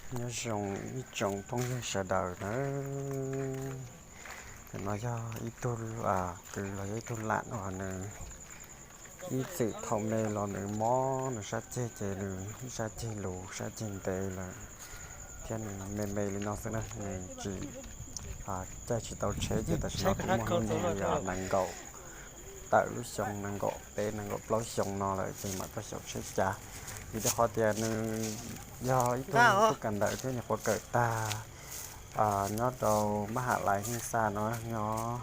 Nyob zoo ib tsoom phooj ywg sawv daws nawb. Ntawm no yog ib tug kwv los yog ib tug lam uas nws ib txwm thaum me los nws mob nws sab ceg ces nws ib sab ceg luv sab ceg ntev lawm thiab nws me me li no xwb na, nws tsis caij tsis tau tsheb ces tam sim no kuv muaj hnub nyoog li nees nkaum tawm lub xyoo, nees nkaum peb nees nkaum plaub xyoo no lawm ces mam tuaj xyaum tsheb cav. Vim rau qhov tias nws yog ib tug tub kawm ntawv thiab nyuam qhuav kawm tag nyob rau mab ham lais hej xa no nyob,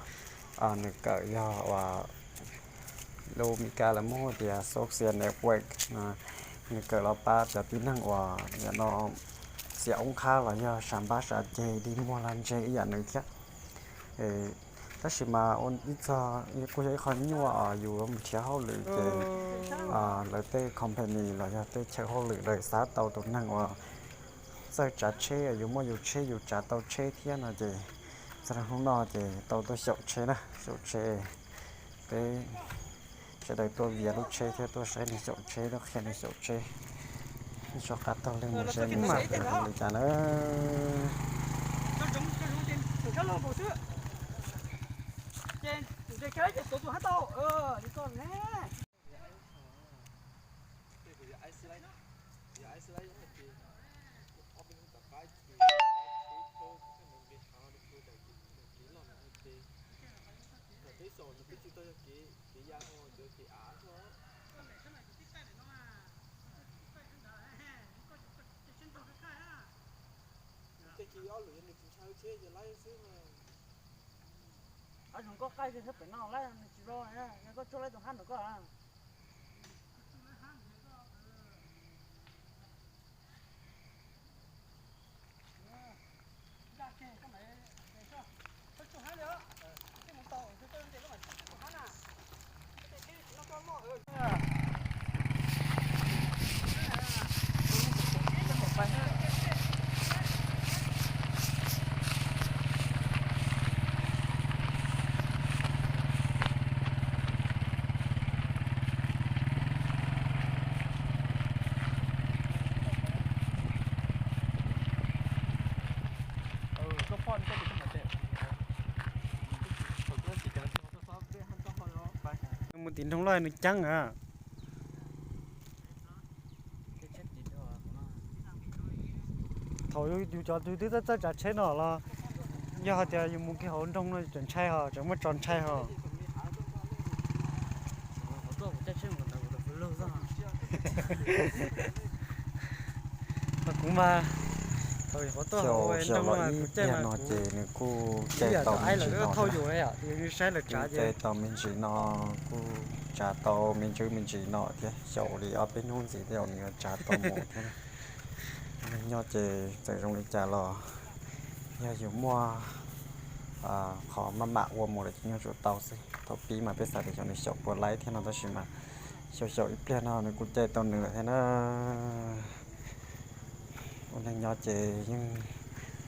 nws kawm yog uas lus Meskas lawv muab hu tias social network. Nws kawm los pab cov tib neeg uas nim no xiam oob qhab los yog sam npab sam ceg dig muag lag ntseg ib yam nws thiab. Tab sis mas ib txog kuj yog ib qho nyuaj, yus mus nrhiav hauj lwm ces lawv tej company los yog tej chaw hauj lwm lawv xav tau tus neeg uas txawj tsav tsheb, yus muaj yus tsheb yus tsav tau tsheb thiab no ces txog rau hnub no ces tau tuaj xyaum tsheb na, xyaum tsheb. Peb sawv daws tuaj vias lub tsheb thiab tuaj saib nws xyaum tsheb, tuaj qhia nws xyaum tsheb. Ib tsov qab taug leej mus saib nws xyaum tsheb li cas na. Qab zoo koj qaij thiab pem no lawm nws tsis zoo, yog koj tsuag laib tus hab ntawm koj. Mus tim nroog loj nws ceeb a. Thaum yus cov twg twb txawj tsav tsheb no los yog hais tias yus mus kiag hauv nroog no tseem ntshai ho, tseem muaj tso ntshai ho. Mas kuv mas thaum xyaum los ib pliag no ces nws kuj caij tau me ntsis no, kuj caij tau me ntsis no, kuj tsav tau me ntsis me ntsis no thiab, xyaum li ob peb hnub ntxiv tej zaum nws yuav tsav tau mus thiab. Nyob ces txawm zoo li cas los yog yus muaj qhov maj mam ua mus lawm ces nyob tsum tau xwb. Thaum pib mas peb xav tias xyov nws xyaum puas laib thiab no tab sis mas xyaum xyaum ib pliag no nws kuj caij tau nws lawm thiab na. Ua neeg nyob ces yeej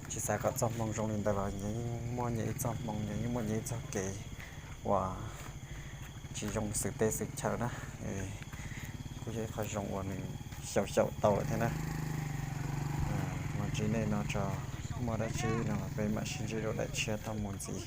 tsis xav kom txoj hmoo zoo li ntawd los yeej muaj nyias ib txoj hmoo, yeej muaj nyias ib txoj kev uas tsis zoo xwm teb xwm chaw na. Kuj yog ib qho zoo uas nws xyaum xyaum tau lawm thiab na. Los ntsib nej no tso, muaj dab tsi no los peb mam sib ntsib rau daim tshiab tau mus ntxiv.